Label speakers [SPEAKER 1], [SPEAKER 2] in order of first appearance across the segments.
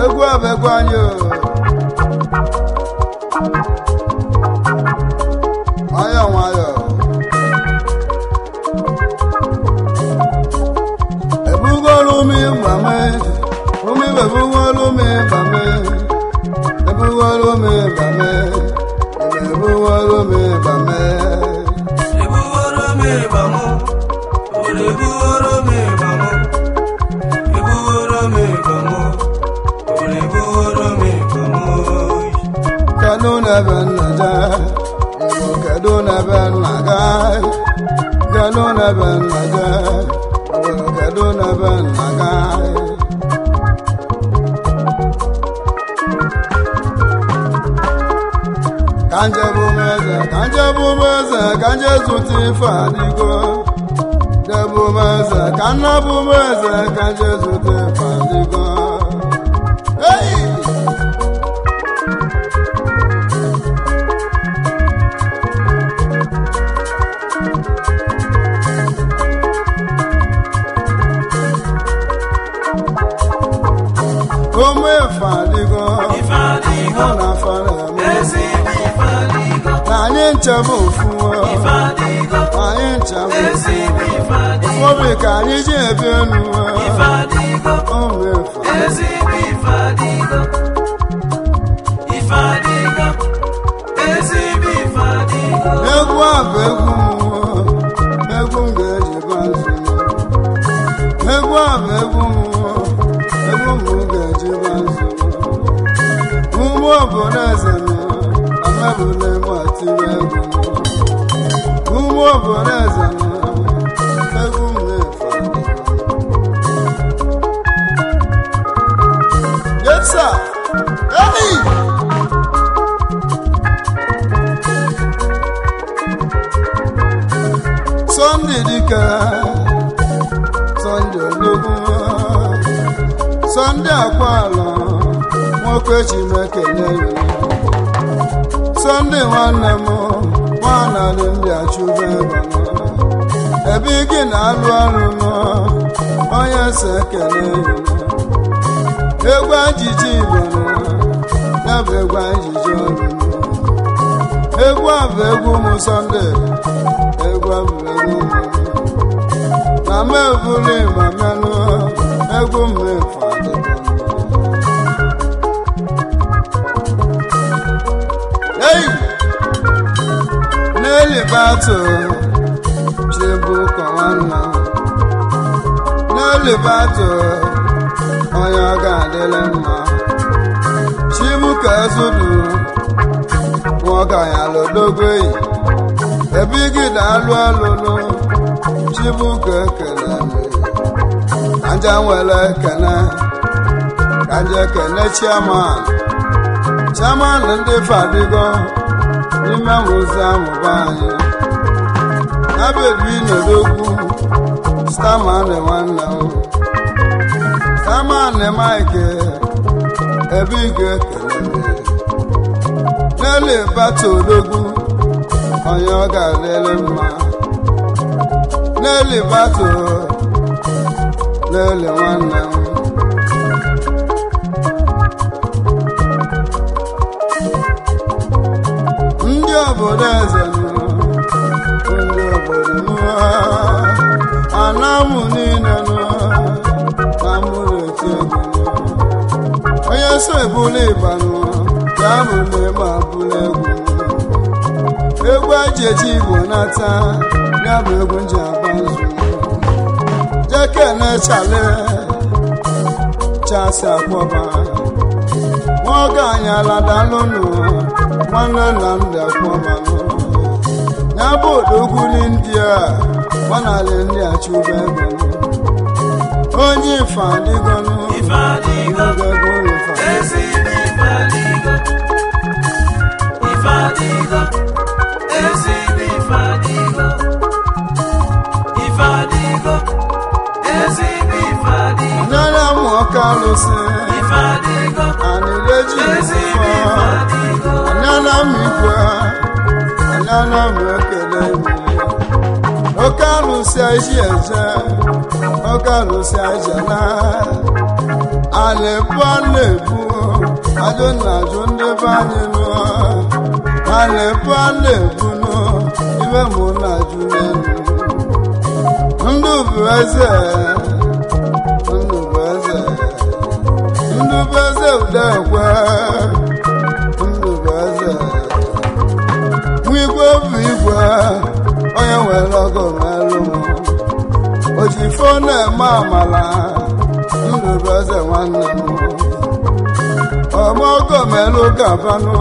[SPEAKER 1] Egwu abegwu anyị nwayọ nwayọ ebugolu m ịgba m ụmụ ibe ebugolu m ịgba m ebugolu m ịgba m ebugolu m ịgba m
[SPEAKER 2] ebugolu m ịgba m ebugolu m ịgba m ebugolu m ịgba m.
[SPEAKER 1] Kedu n'ebe nna je, kedu n'ebe nna ga, kedu n'ebe nna je, kedu n'ebe nna ga. Kanje bụ m eze, kanje bụ m eze, kanje zụta ife adịgo. Jebu m eze, ka nna bụ m eze, kanje zụta ife adịgo. Hey! Ome fadigo,
[SPEAKER 2] Ifadigo,
[SPEAKER 1] na fara
[SPEAKER 2] ezigbo ifadigo,
[SPEAKER 1] na anyị nchebe ofu,
[SPEAKER 2] ifadigo,
[SPEAKER 1] anyị nchebe
[SPEAKER 2] ezigbo ifadigo,
[SPEAKER 1] obi ka anyị ji ebi enu.
[SPEAKER 2] Ifadigo,
[SPEAKER 1] Ome fa,
[SPEAKER 2] ezigbo ifadigo, ifadigo, ezigbo ifadigo.
[SPEAKER 1] Egwu a bụ egwu m, egwu m ga-eji ba nzu. Egwu a bụ egwu m, egwu m ga-eji ba nzu. Ụmụ obodo eze m, amebule m atiri egwu m. Ụmụ obodo eze m, egwu m na-efe adịgo. Yes, sir. Hey! Sunday dike, Sunday ológun, Sunday akwala, nwoke Chineke nye ya. Sunday nwanne m, nwana dị ndị achụba ebe m. Ebe gị na-alụ ọrụ m, onye si ekele ya. Egwu ajiji Igbo m, ya bụ egwu ajiji ọrụ m. Egwu a bụ egwu m Sunday, egwu a bụ egwu m. Na m ebulu ịgba mmenụ, egwu m efu adịgo. Hey! N'eli batụ, Chibuko nwanna. N'eli batụ, onye ọ ga-adịlị mma. Chibuko ezudu, nwoke ya lodogwe yi. Ebe gị na-alụ alụlụ, Chibuko ekele m. Ka nje nwere ekene, ka nje ekene chairman. Chairman ndị Fadigo n'ime mụzi amụba anyị. Ya bụ Edwin Odogwu, Starman nwanne m. Starman Mike, ebe ị ga-ekele m. N'elu Bata Odogwu, onye ọ ga-adịrị mma. N'elu Bata, n'elu nwanne m. Ndị obodo eze nọ, ndị obodo nọ, anamụ niile nọ, na mụrụ eti egwu nọ. Onye so ebulu ịgba nọ, ya bụ na ịgba bụrụ egwu nọ. Egwu eji eji Igbo nata, ya bụ egwu nji agba nzu. Jekene chale, chasi akpọba. Nwoke anyị aladalụnụ, nwanne nna m dị akpọba nụ. Ya bụ odogwu n'India, gbanalị ndị achụba ego. Onye ife adịgọnụ,
[SPEAKER 2] Ife adịgo,
[SPEAKER 1] ego ife.
[SPEAKER 2] Ezigbo ife adịgo. Ife adịgo, ezigbo ife adịgo. Ife adịgo, ezigbo ife adịgo.
[SPEAKER 1] Nyere m ọka alụsị,
[SPEAKER 2] Ife adịgo,
[SPEAKER 1] anịreji
[SPEAKER 2] ezigbo ife adịgo.
[SPEAKER 1] Anyala m igwe, anyala m ekele mmiri. Oke alụsị eji eje, oke alụsị eje na. Ala-ebu ala-ebu, ajụ na ajụ ndị be anyị nụ. Ala-ebu ala-ebu nụ, ibe mụ na ajụ n'elu. Ndụ bụ eze, ndụ bụ eze, ndụ bụ eze udekwe, ndụ bụ eze. Igwe bụ igwe, onye nwere ọgọ melụ m. Ojifo na-eme amala, ndụ bụ eze nwanne m. Ọmọgọ melụ gabanụ,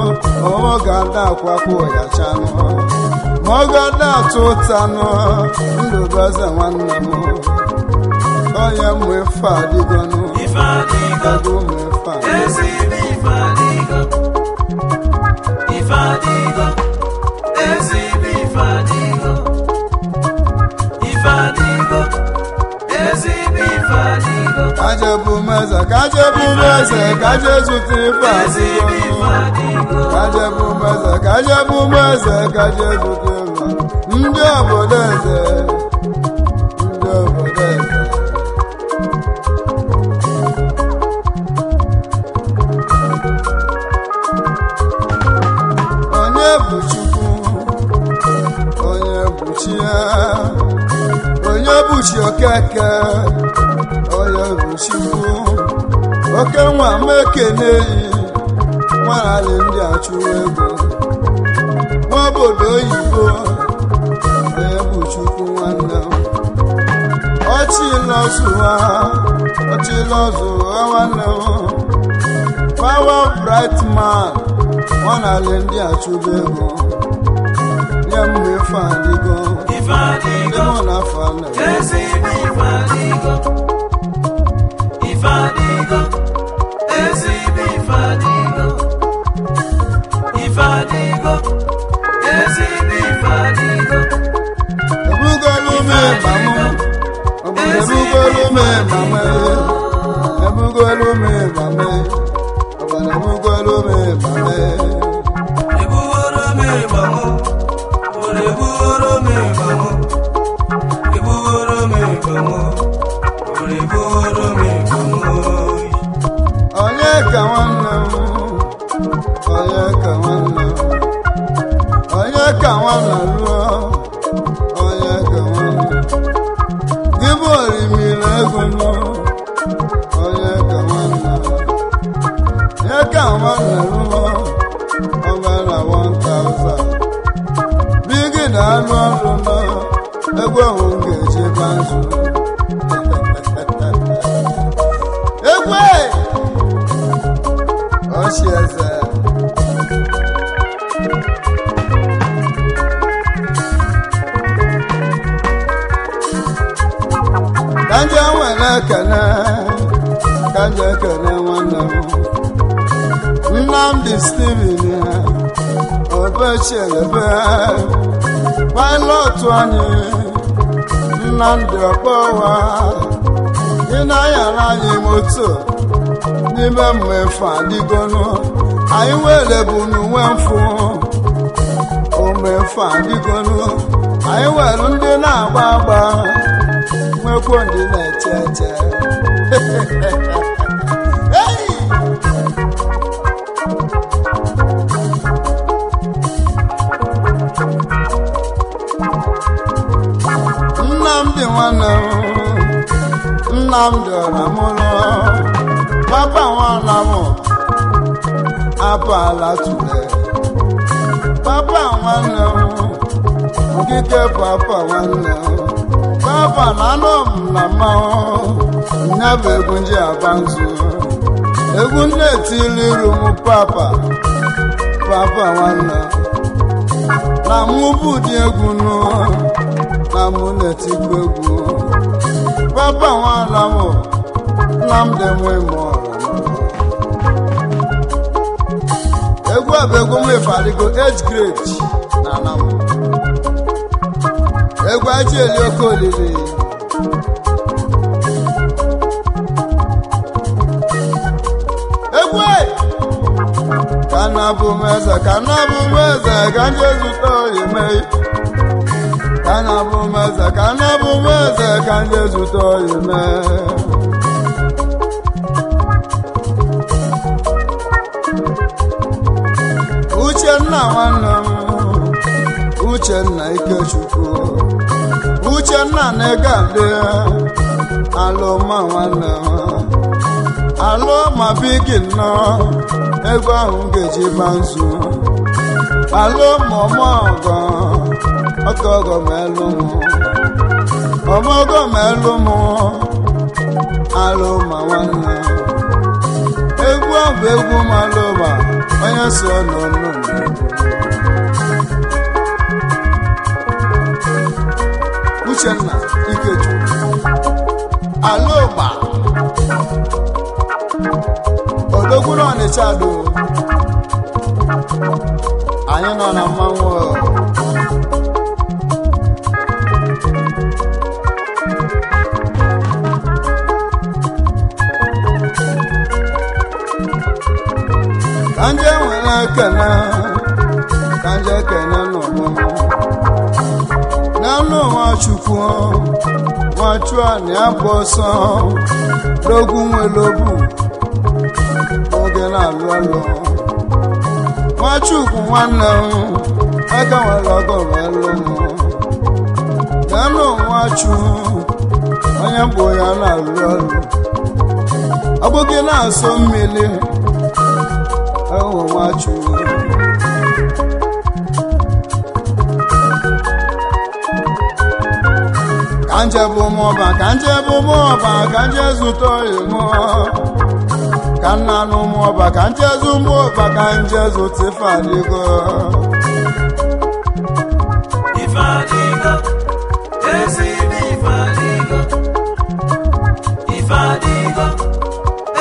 [SPEAKER 1] ọmọgọ ada akwapụ ya chanụ. Mọgọ ada atụ ụtanụ, ndụ bụ eze nwanne m. Onye mụ ife adịgọnụ,
[SPEAKER 2] Ife adịgo,
[SPEAKER 1] ego mụ ife adịgọnụ.
[SPEAKER 2] Ezigbo ife adịgo. Ife adịgo, ezigbo ife adịgo. Ife adịgo, ezigbo ife adịgo.
[SPEAKER 1] Kaje bụ meze, kaje bụ meze, kaje zụta ife
[SPEAKER 2] Ezigbo
[SPEAKER 1] adịgọnụ.
[SPEAKER 2] ife adịgo.
[SPEAKER 1] Kaje bụ meze, kaje bụ meze, kaje zụta ife. Ndị obodo eze, ndị obodo eze. Onye bụ Chukwu, onye bụ chi ya, onye bụ chi okeke, onye bụ Chukwu. Oke nwa m ekene yi, nwaralị ndị achụwa ego. Nwa obodo oyibo, onye bụ Chukwu nwanne m. Ọchịlọzụwa, ọchịlọzụwa nwanne m. Power bright man, nwanalị ndị achụba ego. Nye m ife adịgo,
[SPEAKER 2] Ife
[SPEAKER 1] ndị
[SPEAKER 2] adịgo,
[SPEAKER 1] mụ na afọ na
[SPEAKER 2] ezigbo ife adịgo. Ife adịgo, ezigbo ife adịgo. Ife adịgo, ezigbo ife adịgo.
[SPEAKER 1] Ebugolu m ịgba m, obodo ebugolu m ịgba m, ebugolu m ịgba m, obodo ebugolu m ịgba m.
[SPEAKER 2] Ebuworo m ịgba mụ, obodo ebuworo m ịgba mụ. Ebuworo m ịgba mụ, obodo ebuworo m ịgba mụ.
[SPEAKER 1] Onye ka nwanne m, onye ka nwanne m, onye ka nwanne lụọ, onye ka nwanne m. Gị bụ orimiri ego nụ, onye ka nwanne m. Onye ka nwanne lụọ, ọbara 1000. Bigi na-alụ ọrụ nọ, egwu ahụ m ga-eji ba nzu. Egwe! Ọchị eze. Ka nje nwere ekene, ka nje ekene nwanne m. Nnamdi Steven ya, Obechielebe, pilot anyị, Nnamdi Ọkpọwa, ị na-anyara anyị moto n'ime mmefu adịgonu, anyị nwere bụ n'uwe mfụ, omefu adịgonu, anyị nwere ndị na-agba agba, nwekwo ndị na-eche eche. Hey! Nnamdi nwanne m, Nnamdi ọramụlọ, papa nwanna m, apala tule. Papa nwanne m, okike papa nwanne m, papa na anọ m na mmanwụ, nya bụ egwu nji aba nzu. Egwu nne etili iru m papa, papa nwanne m. Na mụ bụ dị egwu nụ, na mụ na-etikwa egwu. Papa nwala m, Nnamdi Nwemọra. Egwu a bụ egwu m Ifeadigo age grade na anam. Egwu aji eli oke olili. Egwu e! Ka na bụ m eze, ka na bụ m eze, ka ndị zụta oyi mee. Ka na bụ m eze, ka na bụ m eze, ka ndị zụta oyi mee. Uchenna nwanne m, Uchenna Ikechukwu, Uchenna na-ega ndị alụma nwanne m, alụma bigi nnọọ, ego ahụ m ga-eji gba nzu, alụma ọmọgọ, ọkọgọ ma elu m, ọmọgọ ma elu m, alụma nwanne m. Egwu ahụ bụ egwu m alụma, onye so n'ọnụ m. Uchenna Ikechukwu, alụma, odogwu n'Ọnịcha do, anyị nọ na mmanwụ. Ka nje nwere ekene, ka nje ekene n'ọmụmụ. N'anụ Nwachukwu, Nwachu anị abụ ọsọ, n'ogwu nwere obu, oge na-alụ ọlụ. Nwachukwu nwanne m, aka nwere ọgọ wee lụ m. N'anụ Nwachu, onye mbụ ya na-alụ ọlụ. Ọ bụghị na-asọ mmiri, ewo Nwachu. Ka nje bụ mụọba, ka nje bụ mụọba, ka nje zụta oyi mụọ. Ka nna nụ mụọba, ka nje zụ mụọba, ka nje zụta Ifeadigo.
[SPEAKER 2] Ifeadigo, ezigbo Ifeadigo. Ifeadigo,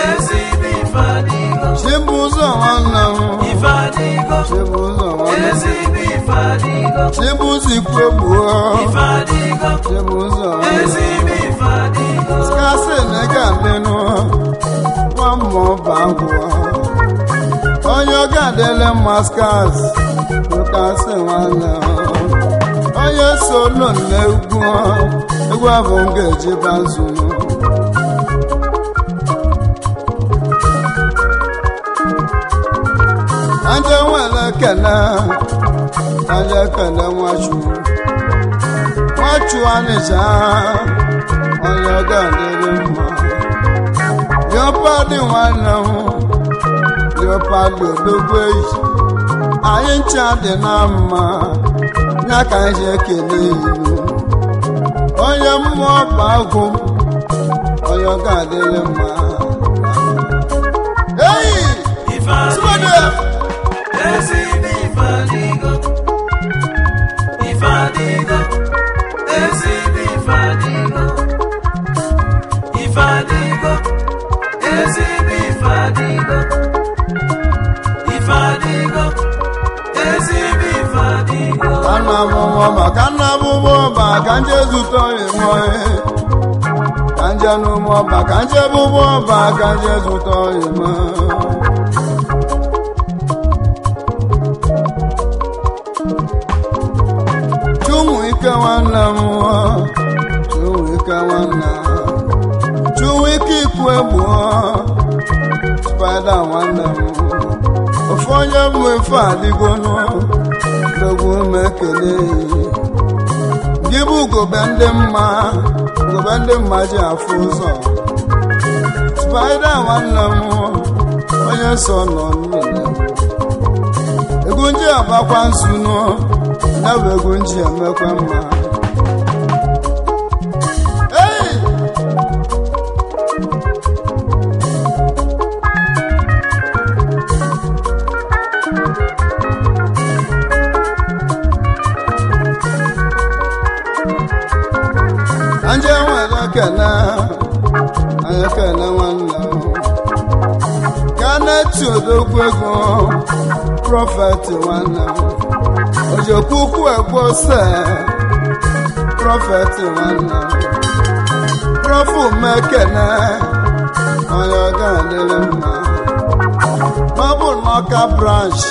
[SPEAKER 2] ezigbo Ifeadigo.
[SPEAKER 1] Chibụzọ nwanne m,
[SPEAKER 2] Ifeadigo,
[SPEAKER 1] Chibụzọ nwanne m.
[SPEAKER 2] ezigbo Ifeadigo.
[SPEAKER 1] Chibụzọ ikwu egbuo,
[SPEAKER 2] Ifeadigo,
[SPEAKER 1] Chibụzọ nwanne m.
[SPEAKER 2] ezigbo Ifeadigo.
[SPEAKER 1] Kasị na ị ga-adịnụ, nwa mmụọ bụ agwọ. Onye ọ ga-adịlị mma skas, kasị nwanne m. Onye so nọ n'egwu, egwu ahụ m ga-eji ba nzu. Anje nwere ekele, anje ekele Nwachu. Nwachu Anịcha, onye ọ ga-adịrị mma. Leopard nwanne m, Leopard odogwu eyi. Anyị ncha dị na mma, ya ka anyị ji ekele ilu. Onye mmụọ bụ agwụ, onye ọ ga-adịrị mma. Eyi!
[SPEAKER 2] Ifeadigo,
[SPEAKER 1] Sụgbọdụ!
[SPEAKER 2] ezigbo Ifeadigo. Ifeadigo, ezigbo Ifeadigo. Ifeadigo, ezigbo Ifeadigo. Ifeadigo, ezigbo Ifeadigo.
[SPEAKER 1] Ka nna m ụmụọba, ka nna m ụmụọba, ka nje zụta oyi mụọ. Ka nje n'ụmụọba, ka nje bụ ụmụọba, ka nje zụta oyi mụọ. Chunwu ike nwanne m, chunwu ike nwanne m. Chunwu ike ikwu egbuo, spider nwanne m. Ofu onye bụ ife adịgonu, n'ogwu m ekele. Gị bụ ugobe ndị mma, ugobe ndị mma ji afụ ụzọ. Spider nwanne m, onye so nọ n'ụlọ. Egwu nji agbakwa nsunu, ya bụ egwu nji emekwa mma. Ei! mekene anyị kene nwanne m ka na-eti odogwu ego prọfet nwanne m ojokwukwu egwose prọfet nwanne m prọfụ mekene onye ọ ga-adịrị mma ọ bụ n'Ọka branch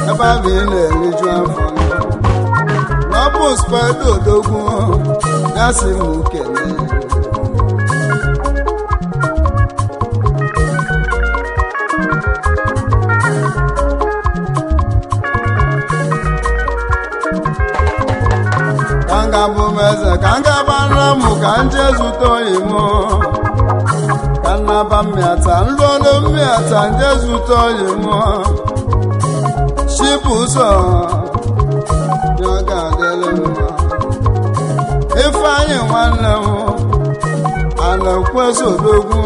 [SPEAKER 1] ebe ahụ ị na-eriju afọ ọ bụ spedo odogwu ya si m kene ka nga bụ m eze ka nga bara m ka nje zụta oyi m ka nnaba mmịata nlụọlụ mmịata nje zụta oyi m chipụ ụzọ ya ga-adịrị mma Ifeanyị nwanne m anakweso odogwu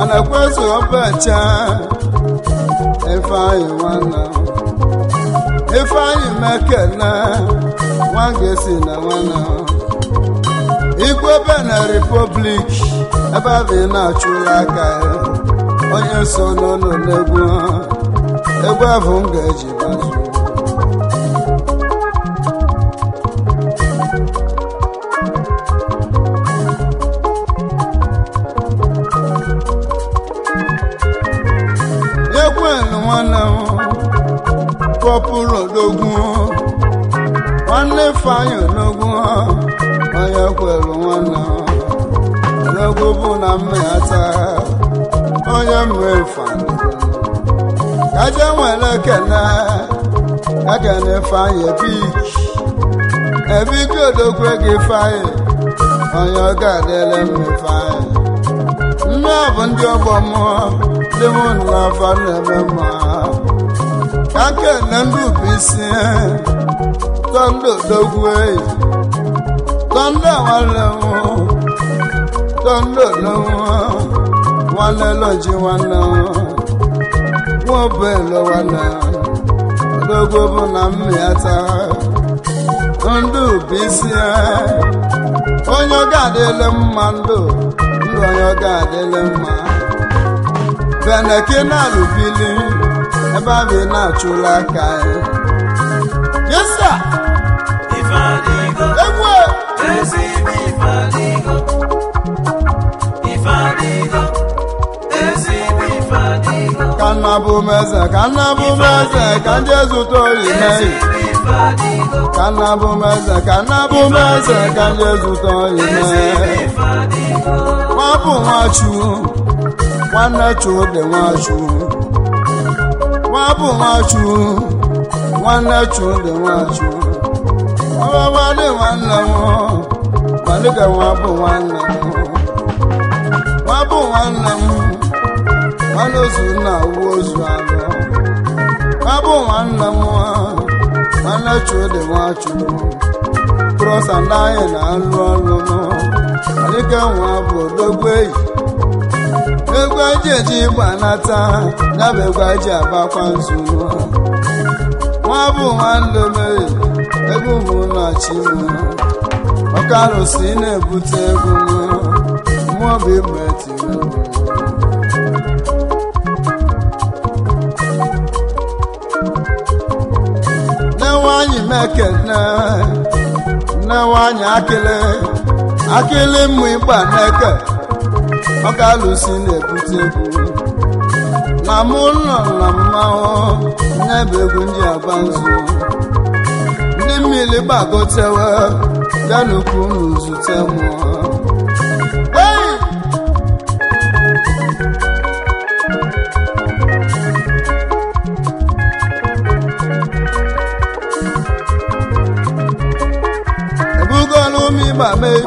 [SPEAKER 1] anakweso ọbacha Ifeanyị nwanne m Ifeanyị mekene nwa ga-esi na nwanne m Igwe Benin Republic ebe ahụ ị na-achụla aka ya onye so n'ụlọ n'egwu egwu ahụ m ga-eji bazụ ekwelu nwanne m pọpụrụ odogwu nwanne Ifeanyị odogwu onye kwelu nwanne m odogwu bụ na mmịata onye mgbe Ifeanyị kaje nwere kene kakene Ifeanyị ebik ebik odogwu gị Ifeanyị onye ọ ga-adịrị mma Ifeanyị nne bụ ndị ọgbọ mmụọ ndị mụ na afa na-eme mma ka kene ndị bụ isi tọndụ odogwu eyi tọndụ nwanne m tọndụ odogwu nwanne loji nwanne m nwaobelo nwanne odogwu bụ na mmịata ndụ bụ isi onye ọ ga-adịle mma ndụ ndụ onye ọ ga-adịle mma beneke na-alụbili ebe ahụ ị na-achụla aka ya yesa
[SPEAKER 2] Ife adịgo,
[SPEAKER 1] egwu
[SPEAKER 2] ezigbo ife adịgo. Ife adịgo, ezigbo ife adịgo.
[SPEAKER 1] ka nna bụ m eze ka nna bụ m eze ka ndị zụta oyi meyi
[SPEAKER 2] Ezigbo ife adịgo,
[SPEAKER 1] ka nna bụ m eze ka nna bụ m eze ka ndị zụta oyi
[SPEAKER 2] ezigbo
[SPEAKER 1] meyi
[SPEAKER 2] ife adịgo.
[SPEAKER 1] nwa bụ nwachu nwanne chude nwachu nwa bụ nwachu nwanne chude nwachu ọbabadị nwanne m malika nwa bụ nwanne m nwa bụ nwanne m nwanne ozu nna wu ozu anọ nwa bụ nwanne m nwanne chude nwachu krọsa ndị anyị na-alụ ọlụ m malika nwa bụ odogwu eyi egwu eji eji gbanata ya bụ egwu eji agbakwa nzu nwa bụ nwanne m eyi egwu mụ na chi m ọkarụsi na-ebute egwu m mmụọ bụ igbe tiri m. Nne nwanyị mekene nne nwanyị akịlị akịlị mmụ ịgba n'eke ọkalụsi na-ebute egwu na mụ nọ na mmanwụ nye bụ egwu ndị agba nzu ndị mmiri gbagotewe bịanukwu unu zute mụọ. Hey! Ebugolu m ịgba mee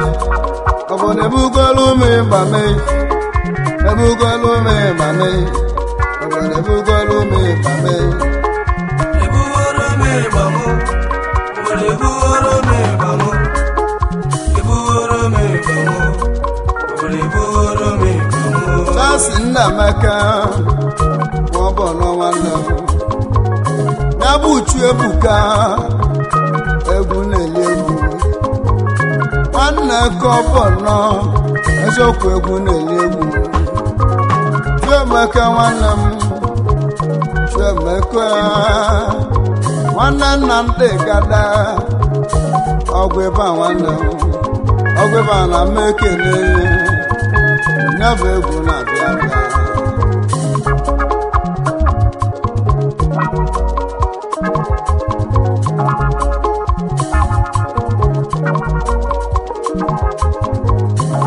[SPEAKER 1] ọ bụ na ebugolu m ịgba mee ebugolu m ịgba mee ọ bụ na ebugolu m ịgba mee.
[SPEAKER 2] Ebughoro m ịgba mụ, obodo ebughoro m ịgba mụ. Ebughoro m ịgba mụ, obodo ebughoro m ịgba mụ.
[SPEAKER 1] Charles Nnaemeka ma ọ bụ nwanne m ya bụ Uchu Ebuka egwu na-eli egwu nwanne kọbọ nọ eziokwu egwu na-eli egwu Chiemeka nwanne m Chiemeka nwanne nna ndị gada ọgwụ ịba nwanne m ọgwụ ịba na m ekele ya bụ egwu na-abịa abịa.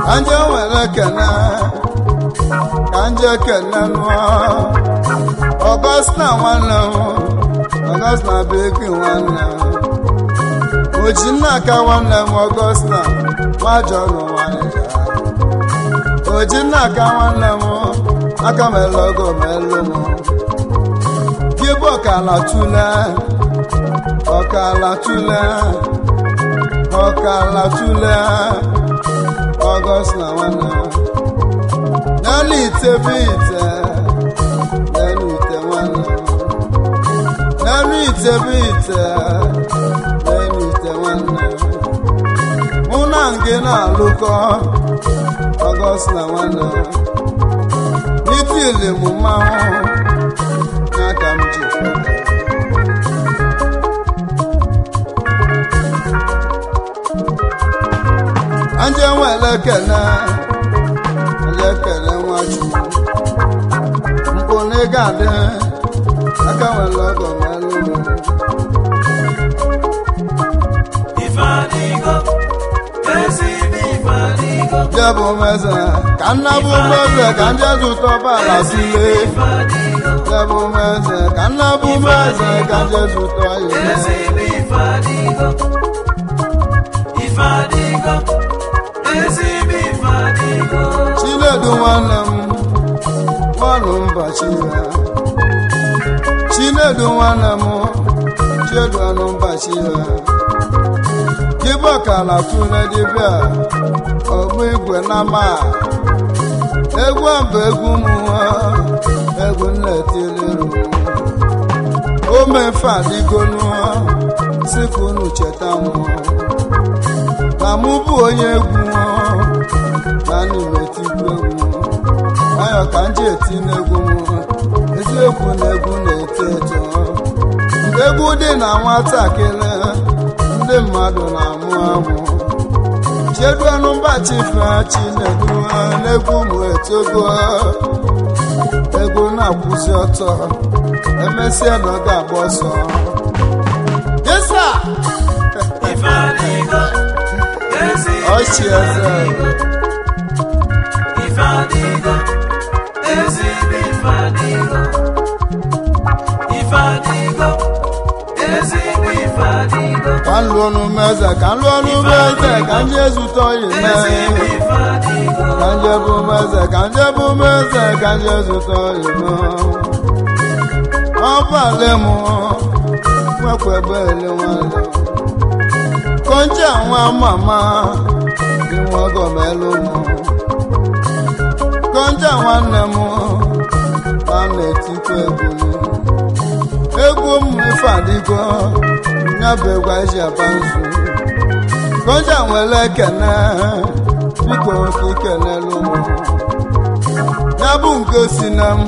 [SPEAKER 1] Ka nje nwere kene ka nje kene nụọ Ọgọstina nwanne m Ọgọstina bụ eke nwanne m Ojinnaka nwanne m Ọgọstina nwajọnụ nwanne ya Ojinnaka nwanne m aka m elogo m elu m gị bụ ọkala tule ọkala tule ọkala tule Ọgọstina nwanne m n'elu ite bụ ite n'elu ite nwanne m n'elu ite bụ ite n'elu ite nwanne m mụ na gị na-alụkọ Ọgọstina nwanne m n'itili m mmanwụ n'aka m ji kweta. Anje nwere kene elekere nwachukwu mpụ na ị ga-adị aka nwere ọgọ melụ m.
[SPEAKER 2] Ife adịgo, ezigbo ife adịgo.
[SPEAKER 1] Jee bụ m eze ka nna bụ m eze ka ndị zụta ọbara sile.
[SPEAKER 2] Ife adịgo,
[SPEAKER 1] Jee bụ m eze ka nna bụ m eze ka ndị zụta ihe.
[SPEAKER 2] ezigbo ife adịgo. Ife adịgo, ezigbo ife adịgo.
[SPEAKER 1] Chinedu nwanne m nwanụ mba chiya Chinedu nwanne m Chiedu anụ mba chiya dibọkala tụle dibịa ọgbụ igwe na ma egwu a bụ egwu m nwa egwu nna-etiliru omefe adịgonu si ka unu cheta m na mụ bụ onye egwu na ana m etikwu egwu nwayọ ka m ji eti n'egwu m eziokwu na egwu na-eto eto mgbe egwu dị na nwatakịrị ndị mmadụ na-amụ amụ Chiedu mba chife Chinedu n'egwu m etogo egwu na-akwụsị ọtọ emesịa na ọ ga-agba ọsọ. Yesa!
[SPEAKER 2] Ife adịgo, ezigbo
[SPEAKER 1] Ọchị
[SPEAKER 2] ife
[SPEAKER 1] eze.
[SPEAKER 2] adịgo. Ife adịgo, ezigbo ife adịgo. Ife adịgo, ezigbo ife adịgo.
[SPEAKER 1] Ka m lụọ ọnụ meze ka m lụọ ọnụ meze ka m jee zụta ọyị
[SPEAKER 2] Ezigbo
[SPEAKER 1] mee
[SPEAKER 2] ife adịgo.
[SPEAKER 1] ka m jee bụ meze ka m jee bụ meze ka m jee zụta ọyị mee ọbalị m nwekwebe ele nwanne konje nwa mama inwe ọgọ m elu m konje nwanne m a na-etikwa egwu m egwu m ife adịgo ya bụ egwu anyị ji aba nzu konje nwere ekene biko ka ikenelu m ya bụ nke si na m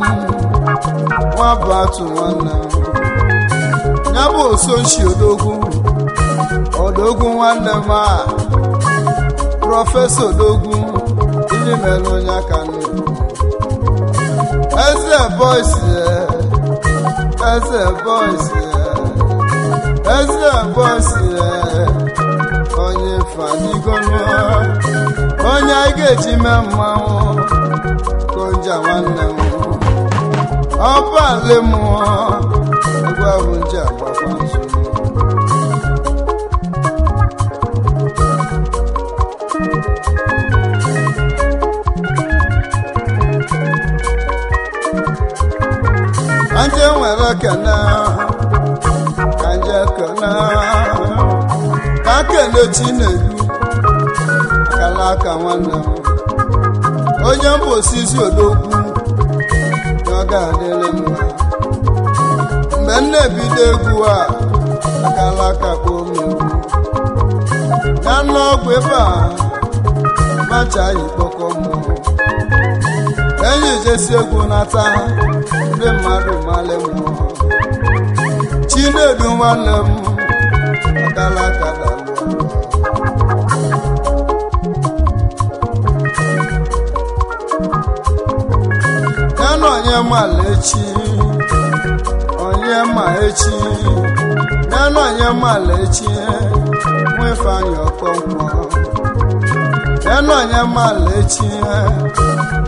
[SPEAKER 1] nwa bụ atụ nwanne m ya bụ osonchi odogwu odogwu nwanne m a prọfesọ odogwu ndị mere onye aka nnukwu eze boys eze boys eze boys onye fadigonu onye anyị ga-eji mee mmanwụ konja nwanne m ọbalị mụọ egwu ahụ nje agbakwa nzu. Ka nje nwere kene ka nje kene ka kene Chinedu akala aka nwanne m onye mbụ osisi odogwu na ọ ga-adịrị mma mgbe m na-ebido egwu a akala aka kpọọ m egwu ya n'ọgwụ ebe a macha ikpọkọ mmụọ enyi jesi egwu nata ndị mmadụ mali mmụọ Chinedu nwanne m akalaka dalụ ya na onye mala echi onye ma echi ya na onye mala echi nwa Ifeanyi Okonkwo ya na onye mala echi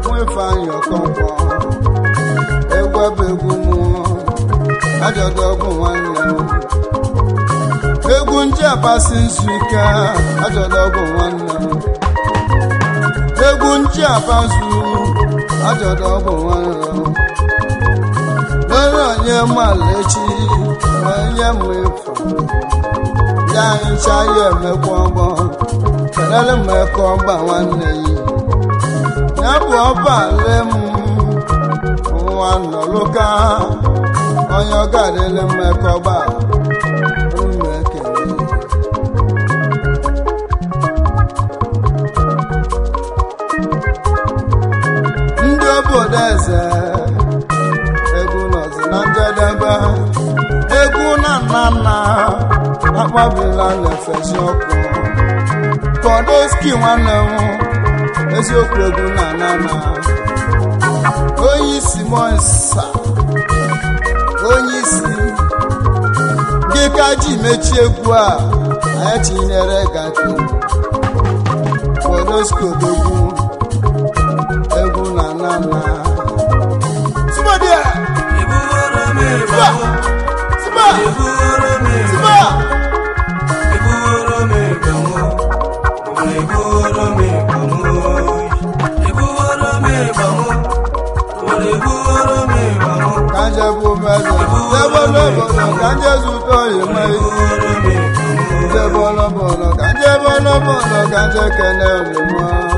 [SPEAKER 1] nwa Ifeanyi Okonkwo egwu bụ egwu mụọ ajọdọgwụ nwanne m egwu ndị abasị nzu ike ajọdọgwụ nwanne m egwu ndị abazu ajọdọgwụ nwanne m lere onye mala echi onye ma efu ya ncha ya emekwa ọgbọ kelele m eke ọgba nwanne ya ya bụ ọbale m nwa nọlụka onye ọ ga-adịle mmekọ ọgba unu ekele ndị obodo eze egwu nọzi na njedebe egwu na nna nna akpabila na-efezi ọkụ Kodoski nwanne m eziokwu egwu na nna nna onye isi monsa onye isi gị ka ji mechie egwu a anyị tinyere gati Kodoski odogwu egwu na nna nna Sụba!
[SPEAKER 2] Ebuworo m ịgba mụ.
[SPEAKER 1] Sụba!
[SPEAKER 2] Ebuworo m ịgba
[SPEAKER 1] Sụba!
[SPEAKER 2] mụ. Ebuworo m ịgba mụ. Ebuworo m ịgba mụ. Ebuworo m ịgba mụ. Ebuworo m ịgba mụ.
[SPEAKER 1] Ka nje bụ meze debolobodo ka nje zụta oyime
[SPEAKER 2] Ebuworo m ịgba mụ.
[SPEAKER 1] debolobodo ka nje bolobodo ka nje kene omume.